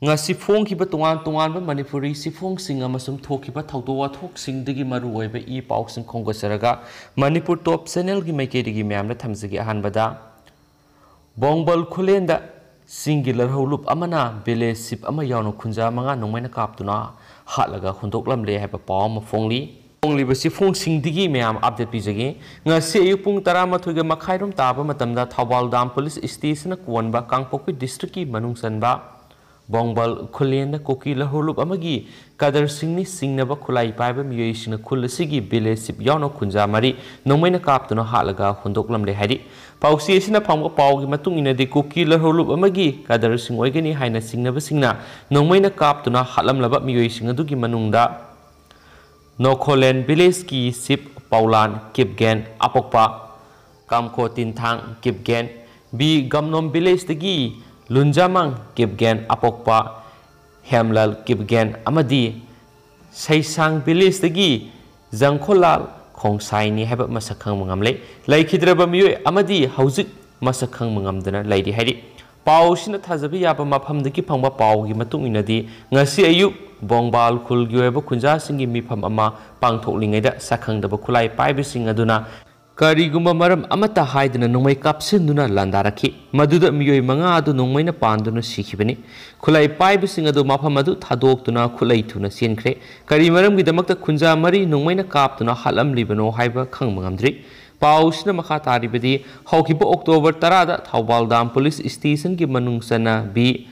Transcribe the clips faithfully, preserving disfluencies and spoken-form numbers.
ꯉꯁꯤ ꯐꯣꯡꯈꯤꯕ ꯇꯣꯉꯥꯟ ꯇꯣꯉꯥꯟꯕ ꯃꯅꯤꯄꯨꯔꯤ ꯆꯦꯐꯣꯡꯁꯤꯡ ꯑꯃꯁꯨꯡ ꯊꯣꯛꯈꯤꯕ ꯊꯧꯗꯣꯛ ꯋꯥꯊꯣꯛꯁꯤꯡꯗꯒꯤ ꯃꯔꯨꯑꯣꯏꯕ ꯏ ꯄꯥꯎꯁꯤꯡ ꯈꯣꯝꯒꯠꯆꯔꯒ ꯃꯅꯤꯄꯨꯔ ꯇꯣꯞ ꯆꯦꯅꯦꯜꯒꯤ ꯃꯥꯏꯀꯩꯗꯒꯤ ꯃꯌꯥꯝꯗ ꯊꯝꯖꯒꯦ꯫ ꯑꯍꯥꯟꯕꯗ, ꯕꯣꯡꯕꯜ ꯈꯨꯂꯦꯟꯗ ꯆꯤꯡꯒꯤ ꯂꯧꯍꯧꯂꯨꯞ ꯑꯃꯅ ꯚꯤꯂꯦꯖ ꯆꯤꯐ ꯑꯃ ꯌꯥꯎꯅ ꯈꯨꯟꯖꯥ ꯃꯉꯥ ꯅꯣꯡꯃꯩꯅ ꯀꯥꯞꯇꯨꯅ ꯍꯥꯠꯂꯒ ꯍꯨꯟꯗꯣꯛꯂꯝꯂꯦ ꯍꯥꯏꯕ ꯄꯥꯎ ꯑꯃ ꯐꯣꯡꯂꯤ꯫ ꯐꯣꯡꯂꯤꯕ ꯆꯦꯐꯣꯡꯁꯤꯡꯗꯒꯤ ꯃꯌꯥꯝ ꯑꯞꯗꯦꯠ ꯄꯤꯖꯒꯦ꯫ ꯉꯁꯤ ꯑꯌꯨꯛ ꯄꯨꯡ ꯇꯔꯥꯃꯥꯊꯣꯏꯒ ꯃꯈꯥꯏꯔꯣꯝ ꯇꯥꯕ ꯃꯇꯝꯗ ꯊꯧꯕꯥꯜ ꯗꯥꯝ ꯄꯨꯂꯤꯁ ꯁ꯭ꯇꯦꯁꯟꯅ ꯀꯣꯟꯕ ꯀꯥꯡꯄꯣꯛꯄꯤ ꯗꯤꯁꯇ꯭ꯔꯤꯛꯀꯤ ꯃꯅꯨꯡ ꯆꯟꯕ ꯕꯣꯡꯕꯜ ꯈꯨꯂꯦꯟꯗ ꯀꯨꯀꯤ ꯂꯧꯍꯧꯂꯨꯞ ꯑꯃꯒꯤ ꯀꯗꯔꯁꯤꯡꯅꯤ ꯆꯤꯡꯅꯕ ꯈꯨꯠꯂꯥꯏ ꯄꯥꯏꯕ ꯃꯤꯑꯣꯏꯁꯤꯡꯅ ꯈꯨꯜ ꯑꯁꯤꯒꯤ ꯚꯤꯂꯦꯖ ꯆꯤꯐ ꯌꯥꯎꯅ ꯈꯨꯟꯖꯥ ꯃꯔꯤ ꯅꯣꯡꯃꯩꯅ ꯀꯥꯞꯇꯨꯅ ꯍꯥꯠꯂꯒ ꯍꯨꯟꯗꯣꯛꯂꯝꯂꯦ ꯍꯥꯏꯔꯤ꯫ ꯄꯥꯎꯆꯦ ꯑꯁꯤꯅ ꯐꯪꯕ ꯄꯥꯎꯒꯤ ꯃꯇꯨꯡ ꯏꯟꯅꯗꯤ ꯀꯨꯀꯤ ꯂꯧꯍꯧꯂꯨꯞ ꯑꯃꯒꯤ ꯀꯗꯔꯁꯤꯡ ꯑꯣꯏꯒꯅꯤ ꯍꯥꯏꯅ ꯆꯤꯡꯅꯕꯁꯤꯡꯅ ꯅꯣꯡꯃꯩꯅ ꯀꯥꯞꯇꯨꯅ ꯍꯥꯠꯂꯝꯂꯕ ꯃꯤꯑꯣꯏꯁꯤꯡ ꯑꯗꯨꯒꯤ ꯃꯅꯨꯡꯗ ꯅꯣꯈꯣꯂꯦꯟ ꯚꯤꯂꯦꯖꯀꯤ ꯆꯤꯐ ꯄꯥꯎꯂꯥꯟ ꯀꯤꯞꯒꯦꯟ ꯑꯄꯣꯛꯄ, ꯀꯥꯝꯈꯣ ꯇꯤꯟꯊꯥꯡ ꯀꯤꯞꯒꯦꯟ, ꯕꯤ ꯒꯝꯅꯣꯝ ꯚꯤꯂꯦꯖꯇꯒꯤ ꯂꯨꯟꯖꯥꯃꯥꯡ ꯀꯤꯞꯒꯦꯟ ꯑꯄꯣꯛꯄ, ꯍꯦꯝꯂꯥꯜ ꯀꯤꯞꯒꯦꯟ ꯑꯃꯗꯤ ꯁꯩꯁꯥꯡ ꯚꯤꯂꯦꯖꯇꯒꯤ ꯖꯪꯈꯣꯂꯥꯜ ꯈꯣꯡꯁꯥꯏꯅꯤ ꯍꯥꯏꯕ ꯃꯁꯛ ꯈꯪꯕ ꯉꯝꯂꯦ꯫ ꯂꯩꯈꯤꯗ꯭ꯔꯕ ꯃꯤꯑꯣꯏ ꯑꯃꯗꯤ ꯍꯧꯖꯤꯛ ꯃꯁꯛ ꯈꯪꯕ ꯉꯝꯗꯅ ꯂꯩꯔꯤ ꯍꯥꯏꯔꯤ꯫ ꯄꯥꯎꯁꯤꯅ ꯊꯥꯖꯕ ꯌꯥꯕ ꯃꯐꯝꯗꯒꯤ ꯐꯪꯕ ꯄꯥꯎꯒꯤ ꯃꯇꯨꯡ ꯏꯟꯅꯗꯤ, ꯉꯁꯤ ꯑꯌꯨꯛ ꯕꯣꯡꯕꯥꯜ ꯈꯨꯜꯒꯤ ꯑꯣꯏꯕ ꯈꯨꯟꯖꯥꯁꯤꯡꯒꯤ ꯃꯤꯐꯝ ꯑꯃ ꯄꯥꯡꯊꯣꯛꯂꯤꯉꯩꯗ ꯁꯛꯈꯪꯗꯕ ꯈꯨꯠꯂꯥꯏ ꯄꯥꯏꯕꯁꯤꯡ ꯑꯗꯨꯅ ꯀꯔꯤꯒꯨꯝꯕ ꯃꯔꯝ ꯑꯃꯠꯇ ꯍꯥꯏꯗꯅ ꯅꯣꯡꯃꯩ ꯀꯥꯞꯁꯤꯟꯗꯨꯅ ꯂꯥꯟꯗꯥꯔꯛꯈꯤ꯫ ꯃꯗꯨꯗ ꯃꯤꯑꯣꯏ ꯃꯉꯥ ꯑꯗꯨ ꯅꯣꯡꯃꯩꯅ ꯄꯥꯟꯗꯨꯅ ꯁꯤꯈꯤꯕꯅꯤ꯫ ꯈꯨꯠꯂꯥꯏ ꯄꯥꯏꯕꯁꯤꯡ ꯑꯗꯨ ꯃꯐꯝ ꯑꯗꯨ ꯊꯥꯗꯣꯛꯇꯨꯅ ꯈꯨꯠꯂꯩ ꯊꯨꯅ ꯆꯦꯟꯈ꯭ꯔꯦ꯫ ꯀꯔꯤ ꯃꯔꯝꯒꯤꯗꯃꯛꯇ ꯈꯨꯟꯖꯥ ꯃꯔꯤ ꯅꯣꯡꯃꯩꯅ ꯀꯥꯞꯇꯨꯅ ꯍꯥꯠꯂꯝꯂꯤꯕꯅꯣ ꯍꯥꯏꯕ ꯈꯪꯕ ꯉꯝꯗ꯭ꯔꯤ꯫ ꯄꯥꯎꯁꯤꯅ ꯃꯈꯥ ꯇꯥꯔꯤꯕꯗꯤ, ꯍꯧꯈꯤꯕ ꯑꯣꯛꯇꯣꯕꯔ ꯇꯔꯥꯗ ꯊꯧꯕꯥꯜ ꯗꯥꯝ ꯄꯨꯂꯤꯁ ꯁ꯭ꯇꯦꯁꯟꯒꯤ ꯃꯅꯨꯡ ꯆꯟꯅ ꯕꯤ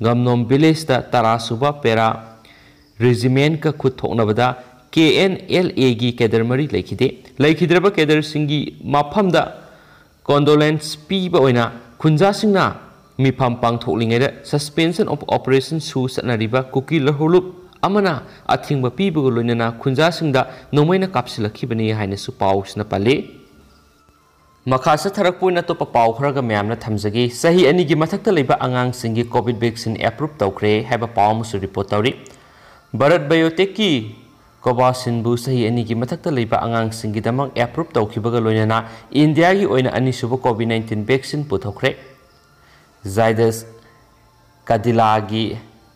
ꯒꯝꯅꯣꯝ ꯚꯤꯂꯦꯖꯇ ꯇꯔꯥ ꯁꯨꯕ ꯄꯦꯔꯥ ꯔꯦꯖꯤꯃꯦꯟꯠꯀ ꯈꯨꯠ ꯊꯣꯛꯅꯕꯗ ꯀꯦ ꯑꯦꯟ ꯑꯦꯜ ꯑꯦꯒꯤ ꯀꯦꯗꯔ ꯃꯔꯤ ꯂꯩꯈꯤꯗꯦ꯫ ꯂꯩꯈꯤꯗ꯭ꯔꯕ ꯀꯦꯗꯔꯁꯤꯡꯒꯤ ꯃꯐꯝꯗ ꯀꯣꯟꯗꯣꯂꯦꯟꯁ ꯄꯤꯕ ꯑꯣꯏꯅ ꯈꯨꯟꯖꯥꯁꯤꯡꯅ ꯃꯤꯐꯝ ꯄꯥꯡꯊꯣꯛꯂꯤꯉꯩꯗ suspension of operation ꯁꯨ ꯆꯠꯅꯔꯤꯕ ꯀꯨꯀꯤ ꯂꯧꯍꯧꯂꯨꯞ ꯑꯃꯅ ꯑꯊꯤꯡꯕ ꯄꯤꯕꯒ ꯂꯣꯏꯅꯅ ꯈꯨꯟꯖꯥꯁꯤꯡꯗ ꯅꯣꯡꯃꯩꯅ ꯀꯥꯞꯁꯤꯜꯂꯛꯈꯤꯕꯅꯤ ꯍꯥꯏꯅꯁꯨ ꯄꯥꯎꯁꯤꯅ ꯄꯜꯂꯤ꯫ ꯃꯈꯥ ꯆꯠꯊꯔꯛꯄ ꯑꯣꯏꯅ ꯑꯇꯣꯞꯄ ꯄꯥꯎ ꯈꯔꯒ ꯃꯌꯥꯝꯅ ꯊꯝꯖꯒꯦ꯫ ꯆꯍꯤ ꯑꯅꯤꯒꯤ ꯃꯊꯛꯇ ꯂꯩꯕ ꯑꯉꯥꯡꯁꯤꯡꯒꯤ ꯀꯣꯚꯤꯗ ꯚꯦꯛꯁꯤꯟ ꯑꯦꯄ꯭ꯔꯨꯞ ꯇꯧꯈ꯭ꯔꯦ ꯍꯥꯏꯕ ꯄꯥꯎ ꯑꯃꯁꯨ ꯔꯤꯄꯣꯔꯠ ꯇꯧꯔꯤ꯫ ꯚꯥꯔꯠ ꯕꯥꯏꯑꯣꯇꯦꯛꯀꯤ ꯀꯣꯚꯥꯁꯤꯟꯕꯨ ꯆꯍꯤ ꯑꯅꯤꯒꯤ ꯃꯊꯛꯇ ꯂꯩꯕ ꯑꯉꯥꯡꯁꯤꯡꯒꯤꯗꯃꯛ ꯑꯦꯄ꯭ꯔꯨꯞ ꯇꯧꯈꯤꯕꯒ ꯂꯣꯏꯅꯅ ꯏꯟꯗꯤꯌꯥꯒꯤ ꯑꯣꯏꯅ ꯑꯅꯤꯁꯨꯕ ꯀꯣꯚꯤꯗ ꯅꯥꯏꯟꯇꯤꯟ ꯚꯦꯛꯁꯤꯟ ꯄꯨꯊꯣꯛꯈ꯭ꯔꯦ꯫ ꯖꯥꯏꯗꯁ ꯀꯗꯤꯂꯥꯒꯤ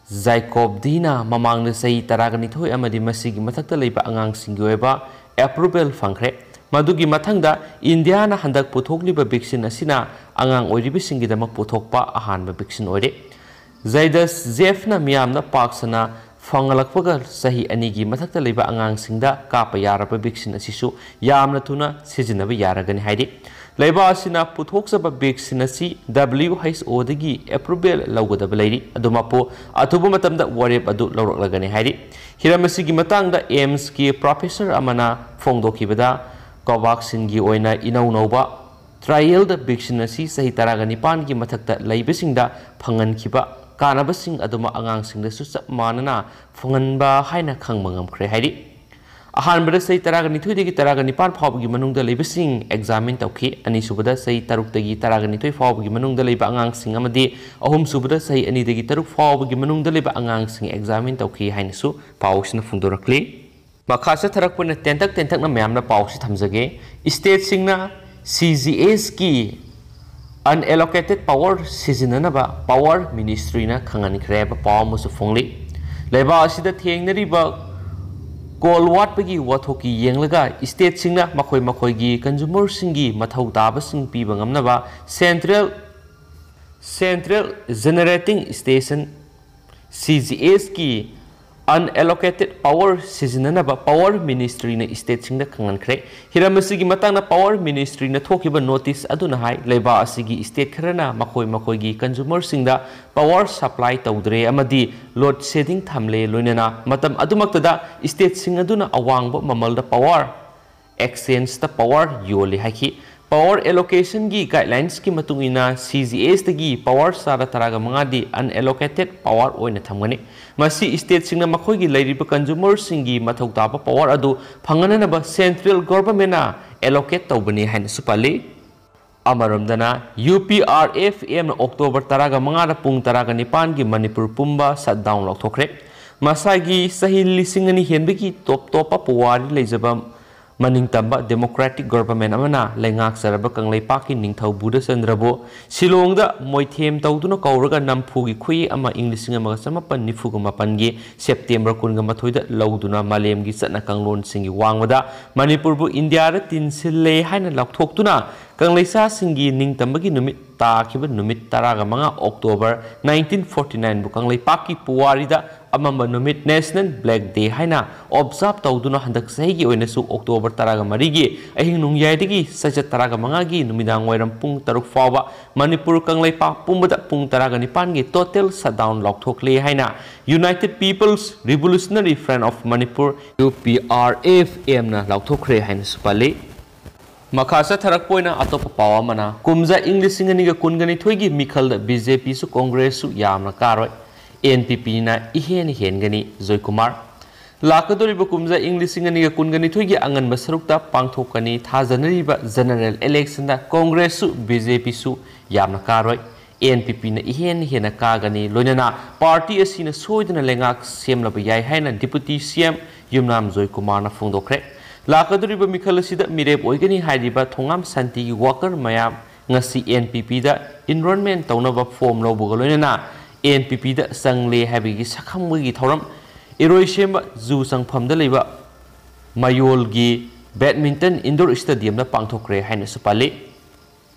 ꯖꯥꯏꯀꯣꯕꯗꯤꯅ ꯃꯃꯥꯡꯗ ꯆꯍꯤ ꯇꯔꯥꯒ ꯅꯤꯊꯣꯏ ꯑꯃꯗꯤ ꯃꯁꯤꯒꯤ ꯃꯊꯛꯇ ꯂꯩꯕ ꯑꯉꯥꯡꯁꯤꯡꯒꯤ ꯑꯣꯏꯕ ꯑꯦꯄ꯭ꯔꯨꯚꯦꯜ ꯐꯪꯈ꯭ꯔꯦ꯫ ꯃꯗꯨꯒꯤ ꯃꯊꯪꯗ ꯏꯟꯗꯤꯌꯥꯅ ꯍꯟꯗꯛ ꯄꯨꯊꯣꯛꯂꯤꯕ ꯚꯦꯛꯁꯤꯟ ꯑꯁꯤꯅ ꯑꯉꯥꯡ ꯑꯣꯏꯔꯤꯕꯁꯤꯡꯒꯤꯗꯃꯛ ꯄꯨꯊꯣꯛꯄ ꯑꯍꯥꯟꯕ ꯚꯦꯛꯁꯤꯟ ꯑꯣꯏꯔꯦ꯫ ꯖꯥꯏꯗꯁ ꯖꯦꯐꯅ ꯃꯤꯌꯥꯝꯅ ꯄꯥꯛ ꯁꯟꯅ ꯐꯪꯂꯛꯄꯒ ꯆꯍꯤ ꯑꯅꯤꯒꯤ ꯃꯊꯛꯇ ꯂꯩꯕ ꯑꯉꯥꯡꯁꯤꯡꯗ ꯀꯥꯞꯄ ꯌꯥꯔꯕ ꯚꯦꯛꯁꯤꯟ ꯑꯁꯤꯁꯨ ꯌꯥꯝꯅ ꯊꯨꯅ ꯁꯤꯖꯤꯟꯅꯕ ꯌꯥꯔꯒꯅꯤ ꯍꯥꯏꯔꯤ꯫ ꯂꯩꯕꯥꯛ ꯑꯁꯤꯅ ꯄꯨꯊꯣꯛꯆꯕ ꯚꯦꯛꯁꯤꯟ ꯑꯁꯤ W H O ꯗꯒꯤ ꯑꯦꯄ꯭ꯔꯨꯚꯦꯜ ꯂꯧꯒꯗꯕ ꯂꯩꯔꯤ꯫ ꯑꯗꯨꯃꯛꯄꯨ ꯑꯊꯨꯕ ꯃꯇꯝꯗ ꯋꯥꯔꯦꯞ ꯑꯗꯨ ꯂꯧꯔꯛꯂꯒꯅꯤ ꯍꯥꯏꯔꯤ꯫ ꯍꯤꯔꯝ ꯑꯁꯤꯒꯤ ꯃꯇꯥꯡꯗ ꯑꯦꯝꯁꯀꯤ ꯄ꯭ꯔꯣꯐꯦꯁꯔ ꯑꯃꯅ ꯐꯣꯡꯗꯣꯛꯈꯤꯕꯗ, ꯀꯣꯚꯥꯛꯁꯤꯟꯒꯤ ꯑꯣꯏꯅ ꯏꯅꯧ ꯅꯧꯕ ꯇ꯭ꯔꯥꯏꯌꯦꯜꯗ ꯚꯦꯛꯁꯤꯟ ꯑꯁꯤ ꯆꯍꯤ ꯇꯔꯥꯒ ꯅꯤꯄꯥꯟꯒꯤ ꯃꯊꯛꯇ ꯂꯩꯕꯁꯤꯡꯗ ꯐꯪꯍꯟꯈꯤꯕ ꯀꯥꯟꯅꯕꯁꯤꯡ ꯑꯗꯨꯃꯛ ꯑꯉꯥꯡꯁꯤꯡꯗꯁꯨ ꯆꯞ ꯃꯥꯟꯅꯅ ꯐꯪꯍꯟꯕ ꯍꯥꯏꯅ ꯈꯪꯕ ꯉꯝꯈ꯭ꯔꯦ ꯍꯥꯏꯔꯤ꯫ ꯑꯍꯥꯟꯕꯗ ꯆꯍꯤ ꯇꯔꯥꯒ ꯅꯤꯊꯣꯏꯗꯒꯤ ꯇꯔꯥꯒ ꯅꯤꯄꯥꯟ ꯐꯥꯎꯕꯒꯤ ꯃꯅꯨꯡꯗ ꯂꯩꯕꯁꯤꯡ ꯑꯦꯛꯖꯥꯃꯤꯟ ꯇꯧꯈꯤ꯫ ꯑꯅꯤꯁꯨꯕꯗ ꯆꯍꯤ ꯇꯔꯨꯛꯇꯒꯤ ꯇꯔꯥꯒ ꯅꯤꯊꯣꯏ ꯐꯥꯎꯕꯒꯤ ꯃꯅꯨꯡꯗ ꯂꯩꯕ ꯑꯉꯥꯡꯁꯤꯡ ꯑꯃꯗꯤ ꯑꯍꯨꯝꯁꯨꯕꯗ ꯆꯍꯤ ꯑꯅꯤꯗꯒꯤ ꯇꯔꯨꯛ ꯐꯥꯎꯕꯒꯤ ꯃꯅꯨꯡꯗ ꯂꯩꯕ ꯑꯉꯥꯡꯁꯤꯡ ꯑꯦꯛꯖꯥꯃꯤꯟ ꯇꯧꯈꯤ ꯍꯥꯏꯅꯁꯨ ꯄꯥꯎꯁꯤꯅ ꯐꯣꯡꯗꯣꯔꯛꯂꯤ꯫ ꯃꯈꯥ ꯆꯠꯊꯔꯛꯄ ꯑꯣꯏꯅ ꯇꯦꯟꯇꯛ ꯇꯦꯟꯇꯛꯅ ꯃꯌꯥꯝꯅ ꯄꯥꯎꯁꯤ ꯊꯝꯖꯒꯦ꯫ ꯁ꯭ꯇꯦꯠꯁꯤꯡꯅ C G Sꯀꯤ unallocated power ꯁꯤꯖꯤꯟꯅꯅꯕ power ministryꯅ ꯈꯪꯍꯟꯈ꯭ꯔꯦ ꯍꯥꯏꯕ ꯄꯥꯎ ꯑꯃꯁꯨ ꯐꯣꯡꯂꯤ꯫ ꯂꯩꯕꯥꯛ ꯑꯁꯤꯗ ꯊꯦꯡꯅꯔꯤꯕ ꯀꯣꯜ ꯋꯥꯠꯄꯒꯤ ꯋꯥꯊꯣꯛꯀꯤ ꯌꯦꯡꯂꯒ ꯁ꯭ꯇꯦꯠꯁꯤꯡꯅ ꯃꯈꯣꯏ ꯃꯈꯣꯏꯒꯤ ꯀꯟꯖꯨꯃꯔꯁꯤꯡꯒꯤ ꯃꯊꯧ ꯇꯥꯕꯁꯤꯡ ꯄꯤꯕ ꯉꯝꯅꯕ central central generating station C G Sꯀꯤ unallocated power ꯁꯤꯖꯤꯟꯅꯅꯕ power ministryꯅ ꯁ꯭ꯇꯦꯠꯁꯤꯡꯗ ꯈꯪꯍꯟꯈ꯭ꯔꯦ꯫ ꯍꯤꯔꯝ ꯑꯁꯤꯒꯤ ꯃꯇꯥꯡꯗ power ministryꯅ ꯊꯣꯛꯈꯤꯕ ꯅꯣꯇꯤꯁ ꯑꯗꯨꯅ ꯍꯥꯏ, ꯂꯩꯕꯥꯛ ꯑꯁꯤꯒꯤ ꯁ꯭ꯇꯦꯠ ꯈꯔꯅ ꯃꯈꯣꯏ ꯃꯈꯣꯏꯒꯤ ꯀꯟꯖꯨꯃꯔꯁꯤꯡꯗ power supply ꯇꯧꯗ꯭ꯔꯦ ꯑꯃꯗꯤ load shedding ꯊꯝꯂꯦ, ꯂꯣꯏꯅꯅ ꯃꯇꯝ ꯑꯗꯨꯃꯛꯇꯗ ꯁ꯭ꯇꯦꯠꯁꯤꯡ ꯑꯗꯨꯅ ꯑꯋꯥꯡꯕ ꯃꯃꯜꯗ power exchangeꯇ power ꯌꯣꯜꯂꯤ ꯍꯥꯏꯈꯤ꯫ Power allocationꯒꯤ guidelinesꯀꯤ ꯃꯇꯨꯡ ꯏꯟꯅ C G Sꯇꯒꯤ power ꯆꯥꯗ ꯇꯔꯥꯒ ꯃꯉꯥꯗꯤ unallocated power ꯑꯣꯏꯅ ꯊꯝꯒꯅꯤ꯫ ꯃꯁꯤ ꯁ꯭ꯇꯦꯠꯁꯤꯡꯅ ꯃꯈꯣꯏꯒꯤ ꯂꯩꯔꯤꯕ ꯀꯟꯖꯨꯃꯔꯁꯤꯡꯒꯤ ꯃꯊꯧ ꯇꯥꯕ power ꯑꯗꯨ ꯐꯪꯍꯟꯅꯕ central governmentꯅ allocate ꯇꯧꯕꯅꯤ ꯍꯥꯏꯅꯁꯨ ꯄꯜꯂꯤ꯫ ꯑꯃꯔꯣꯝꯗꯅ, U P R F Mꯅ October ꯇꯔꯥꯒ ꯃꯉꯥꯗ ꯄꯨꯡ ꯇꯔꯥꯒ ꯅꯤꯄꯥꯟꯒꯤ ꯃꯅꯤꯄꯨꯔ ꯄꯨꯝꯕ shutdown ꯂꯥꯎꯊꯣꯛꯈ꯭ꯔꯦ꯫ ꯃꯁꯥꯒꯤ ꯆꯍꯤ ꯂꯤꯁꯤꯡ ꯑꯅꯤ ꯍꯦꯟꯕꯒꯤ ꯇꯣꯞ ꯇꯣꯞꯄ ꯄꯨꯋꯥꯔꯤ ꯂꯩꯖꯕ ꯃꯅꯤꯡꯇꯝꯕ democratic government ꯑꯃꯅ ꯂꯩꯉꯥꯛꯆꯔꯕ ꯀꯪꯂꯩꯄꯥꯛꯀꯤ ꯅꯤꯡꯊꯧ ꯕꯨꯙꯆꯟꯗ꯭ꯔꯕꯨ ꯁꯤꯂꯣꯡꯗ ꯃꯣꯏꯊꯦꯝ ꯇꯧꯗꯨꯅ ꯀꯧꯔꯒ ꯅꯝꯐꯨꯒꯤ ꯈꯨꯠꯌꯦꯛ ꯑꯃ ꯏꯪ ꯂꯤꯁꯤꯡ ꯑꯃꯒ ꯆꯃꯥꯄꯟ ꯅꯤꯐꯨꯒ ꯃꯥꯄꯟꯒꯤ ꯁꯦꯞꯇꯦꯝꯕꯔ ꯀꯨꯟꯒ ꯃꯥꯊꯣꯏꯗ ꯂꯧꯗꯨꯅ ꯃꯥꯂꯦꯝꯒꯤ ꯆꯠꯅ ꯀꯥꯡꯂꯣꯟꯁꯤꯡꯒꯤ ꯋꯥꯡꯃꯗ ꯃꯅꯤꯄꯨꯔꯕꯨ ꯏꯟꯗꯤꯌꯥꯗ ꯇꯤꯟꯁꯤꯜꯂꯦ ꯍꯥꯏꯅ ꯂꯥꯎꯊꯣꯛꯇꯨꯅ ꯀꯪꯂꯩꯁꯥꯁꯤꯡꯒꯤ ꯅꯤꯡꯇꯝꯕꯒꯤ ꯅꯨꯃꯤꯠ ꯇꯥꯈꯤꯕ ꯅꯨꯃꯤꯠ ꯇꯔꯥꯒ ꯃꯉꯥ ꯑꯣꯛꯇꯣꯕꯔ nineteen forty nineꯕꯨ ꯀꯪꯂꯩꯄꯥꯛꯀꯤ ꯄꯨꯋꯥꯔꯤꯗ ꯑꯃꯝꯕ ꯅꯨꯃꯤꯠ National Black Day ꯍꯥꯏꯅ observe ꯇꯧꯗꯨꯅ ꯍꯟꯗꯛ ꯆꯍꯤꯒꯤ ꯑꯣꯏꯅꯁꯨ ꯑꯣꯛꯇꯣꯕꯔ ꯇꯔꯥꯒ ꯃꯔꯤꯒꯤ ꯑꯍꯤꯡ ꯅꯣꯡꯌꯥꯏꯗꯒꯤ ꯆꯩꯆꯠ ꯇꯔꯥꯒ ꯃꯉꯥꯒꯤ ꯅꯨꯃꯤꯗꯥꯡ ꯋꯥꯏꯔꯝ ꯄꯨꯡ ꯇꯔꯨꯛ ꯐꯥꯎꯕ ꯃꯅꯤꯄꯨꯔ ꯀꯪꯂꯩꯄꯥꯛ ꯄꯨꯝꯕꯗ ꯄꯨꯡ ꯇꯔꯥꯒ ꯅꯤꯄꯥꯟꯒꯤ total shutdown ꯂꯥꯎꯊꯣꯛꯂꯦ ꯍꯥꯏꯅ United People's Revolutionary Front of Manipur, UPRFMꯅ ꯂꯥꯎꯊꯣꯛꯈ꯭ꯔꯦ ꯍꯥꯏꯅꯁꯨ ꯄꯜꯂꯤ꯫ ꯃꯈꯥ ꯆꯠꯊꯔꯛꯄ ꯑꯣꯏꯅ ꯑꯇꯣꯞꯄ ꯄꯥꯎ ꯑꯃꯅ, ꯀꯨꯝꯖꯥ ꯏꯪ ꯂꯤꯁꯤꯡ ꯑꯅꯤꯒ ꯀꯨꯟꯒ ꯅꯤꯊꯣꯏꯒꯤ ꯃꯤꯈꯜꯗ BJPꯁꯨ ꯀꯣꯡꯒ꯭ꯔꯦꯁꯁꯨ ꯌꯥꯝꯅ ꯀꯥꯔꯣꯏ, NPPꯅ ꯏꯍꯦꯟ ꯍꯦꯟꯒꯅꯤ, ꯖꯣꯏꯀꯨꯃꯥꯔ꯫ ꯂꯥꯛꯀꯗꯧꯔꯤꯕ ꯀꯨꯝꯖꯥ ꯏꯪ ꯂꯤꯁꯤꯡ ꯑꯅꯤꯒ ꯀꯨꯟꯒ ꯅꯤꯊꯣꯏꯒꯤ ꯑꯉꯟꯕ ꯁꯔꯨꯛꯇ ꯄꯥꯡꯊꯣꯛꯀꯅꯤ ꯊꯥꯖꯅꯔꯤꯕ general electionꯗ ꯀꯣꯡꯒ꯭ꯔꯦꯁꯁꯨ BJPꯁꯨ ꯌꯥꯝꯅ ꯀꯥꯔꯣꯏ, NPPꯅ ꯏꯍꯦꯟ ꯍꯦꯟꯅ ꯀꯥꯒꯅꯤ, ꯂꯣꯏꯅꯅ party ꯑꯁꯤꯅ ꯁꯣꯏꯗꯅ ꯂꯩꯉꯥꯛ ꯁꯦꯝꯂꯕ ꯌꯥꯏ ꯍꯥꯏꯅ Deputy CM ꯌꯨꯝꯅꯥꯝ ꯖꯣꯏꯀꯨꯃꯥꯔꯅ ꯐꯣꯡꯗꯣꯛꯈ꯭ꯔꯦ꯫ ꯂꯥꯛꯀꯗꯧꯔꯤꯕ ꯃꯤꯈꯜ ꯑꯁꯤꯗ ꯃꯤꯔꯦꯞ ꯑꯣꯏꯒꯅꯤ ꯍꯥꯏꯔꯤꯕ ꯊꯣꯉꯥꯝ ꯁꯥꯟꯇꯤꯒꯤ worker ꯃꯌꯥꯝ ꯉꯁꯤ NPPꯗ enrollment ꯇꯧꯅꯕ form ꯂꯧꯕꯒ ꯂꯣꯏꯅꯅ NPPꯗ ꯆꯪꯂꯦ ꯍꯥꯏꯕꯒꯤ ꯁꯛꯈꯪꯕꯒꯤ ꯊꯧꯔꯝ ꯏꯔꯣꯏꯁꯦꯝꯕ zoo ꯆꯪꯐꯝꯗ ꯂꯩꯕ ꯃꯌꯣꯜꯒꯤ badminton indoor stadiumꯗ ꯄꯥꯡꯊꯣꯛꯈ꯭ꯔꯦ ꯍꯥꯏꯅꯁꯨ ꯄꯜꯂꯤ꯫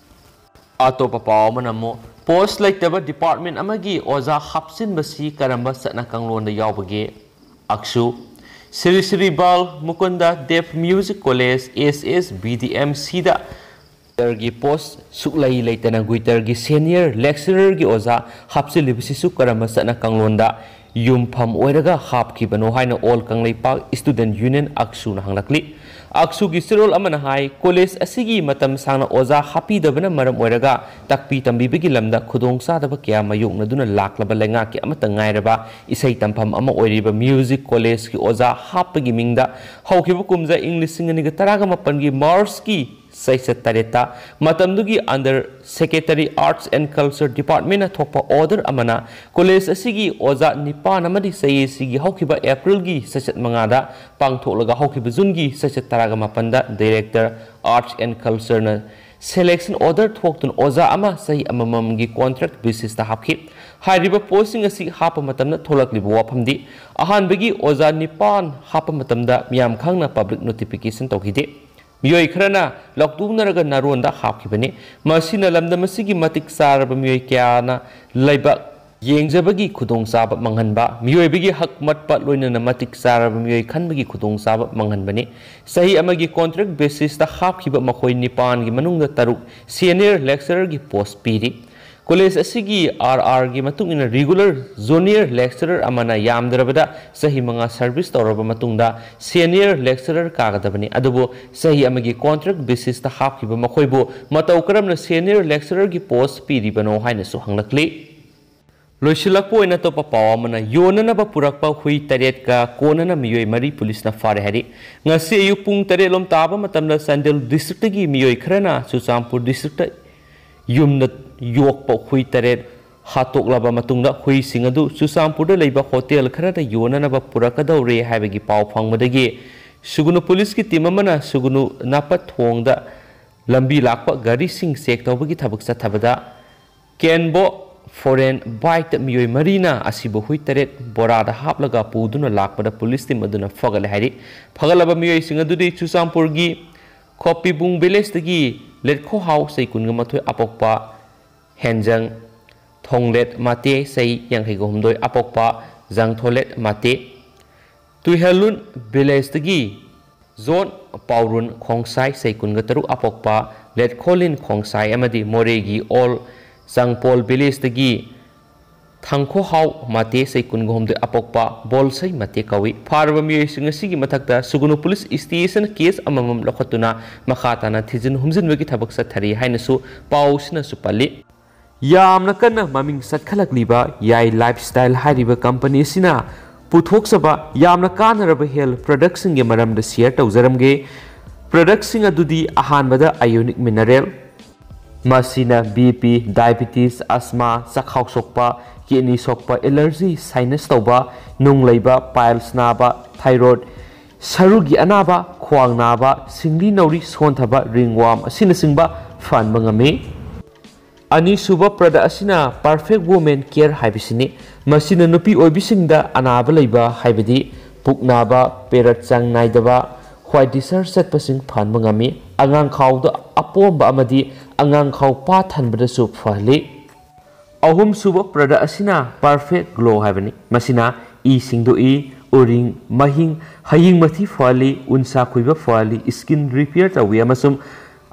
ꯑꯇꯣꯞꯄ ꯄꯥꯎ ꯑꯃꯅ ꯑꯃꯨꯛ, post ꯂꯩꯇꯕ department ꯑꯃꯒꯤ ꯑꯣꯖꯥ ꯍꯥꯞꯆꯤꯟꯕꯁꯤ ꯀꯔꯝꯕ ꯆꯠꯅ ꯀꯥꯡꯂꯣꯟꯗ ꯌꯥꯎꯕꯒꯦ? ꯑꯛꯁꯨ꯫ ꯁ꯭ꯔꯤ ꯁ꯭ꯔꯤ ꯕꯥꯜ ꯃꯨꯀꯨꯟꯗ ꯗꯦꯕ Music College, SSBDMCꯗ ꯒꯨꯏꯇꯔꯒꯤ post ꯁꯨꯛꯂꯩ ꯂꯩꯇꯅ ꯒꯨꯏꯇꯔꯒꯤ senior lecturerꯒꯤ ꯑꯣꯖꯥ ꯍꯥꯞꯆꯤꯜꯂꯤꯕꯁꯤꯁꯨ ꯀꯔꯝꯕ ꯆꯠꯅ ꯀꯥꯡꯂꯣꯟꯗ ꯌꯨꯝꯐꯝ ꯑꯣꯏꯔꯒ ꯍꯥꯞꯈꯤꯕꯅꯣ ꯍꯥꯏꯅ All ꯀꯪꯂꯩꯄꯥꯛ Student Union, ꯑꯛꯁꯨꯅ ꯍꯪꯂꯛꯂꯤ꯫ ꯑꯛꯁꯨꯒꯤ ꯆꯦꯔꯣꯜ ꯑꯃꯅ ꯍꯥꯏ, ꯀꯣꯂꯦꯖ ꯑꯁꯤꯒꯤ ꯃꯇꯝ ꯁꯥꯡꯅ ꯑꯣꯖꯥ ꯍꯥꯞꯄꯤꯗꯕꯅ ꯃꯔꯝ ꯑꯣꯏꯔꯒ ꯇꯥꯛꯄꯤ ꯇꯝꯕꯤꯕꯒꯤ ꯂꯝꯗ ꯈꯨꯗꯣꯡꯆꯥꯗꯕ ꯀꯌꯥ ꯃꯥꯌꯣꯛꯅꯗꯨꯅ ꯂꯥꯛꯂꯕ ꯂꯩꯉꯥꯛꯀꯤ ꯑꯃꯠꯇ ꯉꯥꯏꯔꯕ ꯏꯁꯩ ꯇꯝꯐꯝ ꯑꯃ ꯑꯣꯏꯔꯤꯕ Music Collegeꯀꯤ ꯑꯣꯖꯥ ꯍꯥꯞꯄꯒꯤ ꯃꯤꯡꯗ ꯍꯧꯈꯤꯕ ꯀꯨꯝꯖꯥ ꯏꯪ ꯂꯤꯁꯤꯡ ꯑꯅꯤꯒ ꯇꯔꯥꯒ ꯃꯥꯄꯟꯒꯤ Marchꯀꯤ ꯆꯩꯆꯠ ꯇꯔꯦꯠꯇ ꯃꯇꯝꯗꯨꯒꯤ Under Secretary Arts and Culture Departmentꯅ ꯊꯣꯛꯄ order ꯑꯃꯅ ꯀꯣꯂꯦꯖ ꯑꯁꯤꯒꯤ ꯑꯣꯖꯥ ꯅꯤꯄꯥꯟ ꯑꯃꯗꯤ ꯆꯍꯤ ꯑꯁꯤꯒꯤ ꯍꯧꯈꯤꯕ ꯑꯦꯄ꯭ꯔꯤꯜꯒꯤ ꯆꯩꯆꯠ ꯃꯉꯥꯗ ꯄꯥꯡꯊꯣꯛꯂꯒ ꯍꯧꯈꯤꯕ ꯖꯨꯟꯒꯤ ꯆꯩꯆꯠ ꯇꯔꯥꯒ ꯃꯥꯄꯟꯗ Director Arts and Cultureꯅ selection order ꯊꯣꯛꯇꯨꯅ ꯑꯣꯖꯥ ꯑꯃ ꯆꯍꯤ ꯑꯃꯃꯝꯒꯤ contract basisꯇ ꯍꯥꯞꯈꯤ꯫ ꯍꯥꯏꯔꯤꯕ postꯁꯤꯡ ꯑꯁꯤ ꯍꯥꯞꯄ ꯃꯇꯝꯗ ꯊꯣꯛꯂꯛꯂꯤꯕ ꯋꯥꯐꯝꯗꯤ, ꯑꯍꯥꯟꯕꯒꯤ ꯑꯣꯖꯥ ꯅꯤꯄꯥꯟ ꯍꯥꯞꯄ ꯃꯇꯝꯗ ꯃꯤꯌꯥꯝ ꯈꯪꯅ public notification ꯇꯧꯈꯤꯗꯦ꯫ ꯃꯤꯑꯣꯏ ꯈꯔꯅ ꯂꯧꯇꯨꯅꯔꯒ ꯅꯥꯔꯣꯟꯗ ꯍꯥꯞꯈꯤꯕꯅꯤ꯫ ꯃꯁꯤꯅ ꯂꯝꯗꯝ ꯑꯁꯤꯒꯤ ꯃꯇꯤꯛ ꯆꯥꯔꯕ ꯃꯤꯑꯣꯏ ꯀꯌꯥꯅ ꯂꯩꯕꯥꯛ ꯌꯦꯡꯖꯕꯒꯤ ꯈꯨꯗꯣꯡꯆꯥꯕ ꯃꯥꯡꯍꯟꯕ, ꯃꯤꯑꯣꯏꯕꯒꯤ ꯍꯛ ꯃꯠꯄ ꯂꯣꯏꯅꯅ ꯃꯇꯤꯛ ꯆꯥꯔꯕ ꯃꯤꯑꯣꯏ ꯈꯟꯕꯒꯤ ꯈꯨꯗꯣꯡꯆꯥꯕ ꯃꯥꯡꯍꯟꯕꯅꯤ꯫ ꯆꯍꯤ ꯑꯃꯒꯤ contract basisꯇ ꯍꯥꯞꯈꯤꯕ ꯃꯈꯣꯏ ꯅꯤꯄꯥꯟꯒꯤ ꯃꯅꯨꯡꯗ ꯇꯔꯨꯛ senior lecturerꯒꯤ post ꯄꯤꯔꯤ꯫ ꯀꯣꯂꯦꯖ ꯑꯁꯤꯒꯤ RRꯒꯤ ꯃꯇꯨꯡ ꯏꯟꯅ regular junior lecturer ꯑꯃꯅ ꯌꯥꯝꯗ꯭ꯔꯕꯗ ꯆꯍꯤ ꯃꯉꯥ service ꯇꯧꯔꯕ ꯃꯇꯨꯡꯗ senior lecturer ꯀꯥꯒꯗꯕꯅꯤ꯫ ꯑꯗꯨꯕꯨ ꯆꯍꯤ ꯑꯃꯒꯤ contract basisꯇ ꯍꯥꯞꯈꯤꯕ ꯃꯈꯣꯏꯕꯨ ꯃꯇꯧ ꯀꯔꯝꯅ senior lecturerꯒꯤ post ꯄꯤꯔꯤꯕꯅꯣ ꯍꯥꯏꯅꯁꯨ ꯍꯪꯂꯛꯂꯤ꯫ ꯂꯣꯏꯁꯤꯜꯂꯛꯄ ꯑꯣꯏꯅ ꯑꯇꯣꯞꯄ ꯄꯥꯎ ꯑꯃꯅ, ꯌꯣꯟꯅꯅꯕ ꯄꯨꯔꯛꯄ ꯍꯨꯏ ꯇꯔꯦꯠꯀ ꯀꯣꯟꯅꯅ ꯃꯤꯑꯣꯏ ꯃꯔꯤ ꯄꯨꯂꯤꯁꯅ ꯐꯥꯔꯦ ꯍꯥꯏꯔꯤ꯫ ꯉꯁꯤ ꯑꯌꯨꯛ ꯄꯨꯡ ꯇꯔꯦꯠ ꯂꯣꯝ ꯇꯥꯕ ꯃꯇꯝꯗ ꯆꯥꯟꯗꯦꯜ districtꯇꯒꯤ ꯃꯤꯑꯣꯏ ꯈꯔꯅ ꯆꯨꯔꯆꯥꯟꯄꯨꯔ districtꯇ ꯌꯨꯝꯗ ꯌꯣꯛꯄ ꯍꯨꯏ ꯇꯔꯦꯠ ꯍꯥꯠꯇꯣꯛꯂꯕ ꯃꯇꯨꯡꯗ ꯍꯨꯏꯁꯤꯡ ꯑꯗꯨ ꯆꯨꯔꯆꯥꯟꯄꯨꯔꯗ ꯂꯩꯕ ꯍꯣꯇꯦꯜ ꯈꯔꯗ ꯌꯣꯟꯅꯅꯕ ꯄꯨꯔꯛꯀꯗꯧꯔꯦ ꯍꯥꯏꯕꯒꯤ ꯄꯥꯎ ꯐꯪꯕꯗꯒꯤ ꯁꯨꯒꯨꯅꯨ ꯄꯨꯂꯤꯁꯀꯤ ꯇꯤꯝ ꯑꯃꯅ ꯁꯨꯒꯨꯅꯨ ꯅꯥꯄꯊꯣꯡꯗ ꯂꯝꯕꯤ ꯂꯥꯛꯄ ꯒꯥꯔꯤꯁꯤꯡ ꯆꯦꯛ ꯇꯧꯕꯒꯤ ꯊꯕꯛ ꯆꯠꯊꯕꯗ ꯀꯦꯟꯕꯣ ꯐꯣꯔꯦꯟ ꯕꯥꯏꯛꯇ ꯃꯤꯑꯣꯏ ꯃꯔꯤꯅ ꯑꯁꯤꯕ ꯍꯨꯏ ꯇꯔꯦꯠ ꯕꯣꯔꯥꯗ ꯍꯥꯞꯂꯒ ꯄꯨꯗꯨꯅ ꯂꯥꯛꯄꯗ ꯄꯨꯂꯤꯁ ꯇꯤꯝ ꯑꯗꯨꯅ ꯐꯒꯠꯂꯦ ꯍꯥꯏꯔꯤ꯫ ꯐꯒꯠꯂꯕ ꯃꯤꯑꯣꯏꯁꯤꯡ ꯑꯗꯨꯗꯤ ꯆꯨꯔꯆꯥꯟꯄꯨꯔꯒꯤ ꯈꯣꯞꯄꯤꯕꯨꯡ ꯚꯤꯂꯦꯖꯇꯒꯤ ꯂꯦꯠꯈꯣꯍꯥꯎ ꯆꯍꯤ ꯀꯨꯟꯒ ꯃꯥꯊꯣꯏ ꯑꯄꯣꯛꯄ, ꯍꯦꯟꯖꯪ ꯊꯣꯡꯂꯦꯠ ꯃꯥꯇꯦ ꯆꯍꯤ ꯌꯥꯡꯈꯩꯒ ꯍꯨꯝꯗꯣꯏ ꯑꯄꯣꯛꯄ, ꯖꯪꯊꯣꯂꯦꯠ ꯃꯥꯇꯦ, ꯇꯨꯏꯍꯦꯂꯨꯟ ꯚꯤꯂꯦꯖꯇꯒꯤ ꯖꯣꯟ ꯄꯥꯎꯔꯨꯟ ꯈꯣꯡꯁꯥꯏ ꯆꯍꯤ ꯀꯨꯟꯒ ꯇꯔꯨꯛ ꯑꯄꯣꯛꯄ ꯂꯦꯠꯈꯣꯂꯤꯟ ꯈꯣꯡꯁꯥꯏ ꯑꯃꯗꯤ ꯃꯣꯔꯦꯒꯤ ꯑꯣꯜ ꯆꯪꯄꯣꯜ ꯚꯤꯂꯦꯖꯇꯒꯤ ꯊꯪꯈꯣꯍꯥꯎ ꯃꯥꯇꯦ ꯆꯍꯤ ꯀꯨꯟꯒ ꯍꯨꯝꯗꯣꯏ ꯑꯄꯣꯛꯄ ꯕꯣꯜꯁꯩ ꯃꯥꯇꯦ ꯀꯧꯏ꯫ ꯐꯥꯔꯕ ꯃꯤꯑꯣꯏꯁꯤꯡ ꯑꯁꯤꯒꯤ ꯃꯊꯛꯇ ꯁꯨꯒꯨꯅꯨ ꯄꯨꯂꯤꯁ ꯁ꯭ꯇꯦꯁꯟ ꯀꯦꯁ ꯑꯃꯃꯝ ꯂꯧꯈꯠꯇꯨꯅ ꯃꯈꯥ ꯇꯥꯅ ꯊꯤꯖꯤꯟ ꯍꯨꯝꯖꯤꯟꯕꯒꯤ ꯊꯕꯛ ꯆꯠꯊꯔꯤ ꯍꯥꯏꯅꯁꯨ ꯄꯥꯎꯁꯤꯅꯁꯨ ꯄꯜꯂꯤ꯫ ꯌꯥꯝꯅ ꯀꯟꯅ ꯃꯃꯤꯡ ꯆꯠꯈꯠꯂꯛꯂꯤꯕ ꯌꯥꯏ ꯂꯥꯏꯐ ꯁ꯭ꯇꯥꯏꯜ ꯍꯥꯏꯔꯤꯕ ꯀꯝꯄꯅꯤ ꯑꯁꯤꯅ ꯄꯨꯊꯣꯛꯆꯕ ꯌꯥꯝꯅ ꯀꯥꯟꯅꯔꯕ ꯍꯦꯜꯊ ꯄ꯭ꯔꯗꯛꯁꯤꯡꯒꯤ ꯃꯔꯝꯗ ꯁꯤꯌꯔ ꯇꯧꯖꯔꯝꯒꯦ꯫ Productꯁꯤꯡ ꯑꯗꯨꯗꯤ ꯑꯍꯥꯟꯕꯗ ionic mineral, ꯃꯁꯤꯅ BP, diabetes, asthma, ꯆꯈꯥꯎ ꯁꯣꯛꯄ, kidney ꯁꯣꯛꯄ, allergy, sinus ꯇꯧꯕ, ꯅꯨꯡ ꯂꯩꯕ, piles ꯅꯥꯕ, thyroid, ꯁꯔꯨꯒꯤ ꯑꯅꯥꯕ, ꯈ꯭ꯋꯥꯡ ꯅꯥꯕ, ꯁꯤꯡꯂꯤ ꯅꯥꯎꯔꯤ ꯁꯣꯟꯊꯕ, ringworm ꯑꯁꯤꯅꯆꯤꯡꯕ ꯐꯍꯟꯕ ꯉꯝꯃꯤ꯫ ꯑꯅꯤꯁꯨꯕ product ꯑꯁꯤꯅ Perfect Women Care ꯍꯥꯏꯕꯁꯤꯅꯤ꯫ ꯃꯁꯤꯅ ꯅꯨꯄꯤ ꯑꯣꯏꯕꯤꯁꯤꯡꯗ ꯑꯅꯥꯕ ꯂꯩꯕ, ꯍꯥꯏꯕꯗꯤ ꯄꯨꯛ ꯅꯥꯕ, period ꯆꯥꯡ ꯅꯥꯏꯗꯕ, white discharge ꯆꯠꯄꯁꯤꯡ ꯐꯍꯟꯕ ꯉꯝꯃꯤ꯫ ꯑꯉꯥꯡ ꯈꯥꯎꯗ ꯑꯄꯣꯝꯕ ꯑꯃꯗꯤ ꯑꯉꯥꯡ ꯈꯥꯎ ꯄꯥ ꯊꯟꯕꯗꯁꯨ ꯐꯍꯜꯂꯤ꯫ ꯑꯍꯨꯝꯁꯨꯕ product ꯑꯁꯤꯅ Perfect Glow ꯍꯥꯏꯕꯅꯤ꯫ ꯃꯁꯤꯅ ꯏ ꯁꯦꯡꯗꯣꯛꯏ, ꯎꯔꯤꯡ, ꯃꯍꯤꯡ, ꯍꯌꯤꯡ ꯃꯊꯤ ꯐꯍꯜꯂꯤ, ꯎꯟꯁꯥ ꯈꯣꯏꯕ ꯐꯍꯜꯂꯤ, skin repair ꯇꯧꯏ ꯑꯃꯁꯨꯡ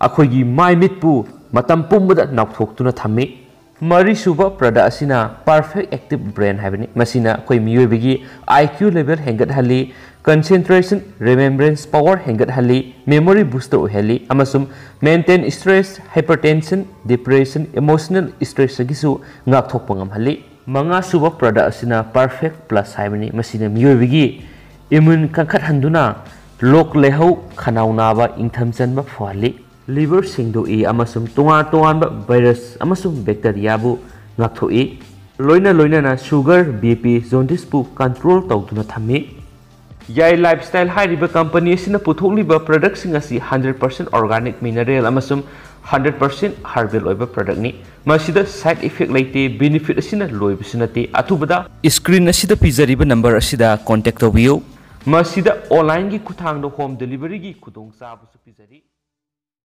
ꯑꯩꯈꯣꯏꯒꯤ ꯃꯥꯏ ꯃꯤꯠꯄꯨ ꯃꯇꯝ ꯄꯨꯝꯕꯗ ꯅꯧꯊꯣꯛꯇꯨꯅ ꯊꯝꯃꯤ꯫ ꯃꯔꯤꯁꯨꯕ product ꯑꯁꯤꯅ Perfect Active Brain ꯍꯥꯏꯕꯅꯤ꯫ ꯃꯁꯤꯅ ꯑꯩꯈꯣꯏ ꯃꯤꯑꯣꯏꯕꯒꯤ IQ level ꯍꯦꯟꯒꯠꯍꯜꯂꯤ, concentration, remembrance power ꯍꯦꯟꯒꯠꯍꯜꯂꯤ, memory booster ꯑꯣꯏꯍꯜꯂꯤ ꯑꯃꯁꯨꯡ mental stress, hypertension, depression, emotional stressꯇꯒꯤꯁꯨ ꯉꯥꯛꯊꯣꯛꯄ ꯉꯝꯍꯜꯂꯤ꯫ ꯃꯉꯥꯁꯨꯕ product ꯑꯁꯤꯅ Perfect Plus ꯍꯥꯏꯕꯅꯤ꯫ ꯃꯁꯤꯅ ꯃꯤꯑꯣꯏꯕꯒꯤ immune ꯀꯟꯈꯠꯍꯟꯗꯨꯅ ꯂꯣꯛ ꯂꯥꯏꯍꯧ, ꯈꯅꯥꯎ ꯅꯥꯕ, ꯏꯪꯊꯝ ꯆꯟꯕ ꯐꯍꯜꯂꯤ꯫ Liver ꯁꯦꯡꯗꯣꯛꯏ ꯑꯃꯁꯨꯡ ꯇꯣꯉꯥꯟ ꯇꯣꯉꯥꯟꯕ virus ꯑꯃꯁꯨꯡ bacteriaꯕꯨ ꯉꯥꯛꯊꯣꯛꯏ꯫ ꯂꯣꯏꯅ ꯂꯣꯏꯅꯅ sugar, BP, jaundiceꯄꯨ control ꯇꯧꯗꯨꯅ ꯊꯝꯃꯤ꯫ ꯌꯥꯏ Lifestyle ꯍꯥꯏꯔꯤꯕ company ꯑꯁꯤꯅ ꯄꯨꯊꯣꯛꯂꯤꯕ productꯁꯤꯡ ꯑꯁꯤ hundred percent organic mineral ꯑꯃꯁꯨꯡ hundred percent herbal ꯑꯣꯏꯕ productꯅꯤ꯫ ꯃꯁꯤꯗ side effect ꯂꯩꯇꯦ, benefit ꯑꯁꯤꯅ ꯂꯣꯏꯕꯁꯨ ꯅꯠꯇꯦ꯫ ꯑꯊꯨꯕꯗ screen ꯑꯁꯤꯗ ꯄꯤꯖꯔꯤꯕ number ꯑꯁꯤꯗ contact ꯇꯧꯕꯤꯌꯨ꯫ ꯃꯁꯤꯗ onlineꯒꯤ ꯈꯨꯠꯊꯥꯡꯗ home deliveryꯒꯤ ꯈꯨꯗꯣꯡꯆꯥꯕꯁꯨ ꯄꯤꯖꯔꯤ꯫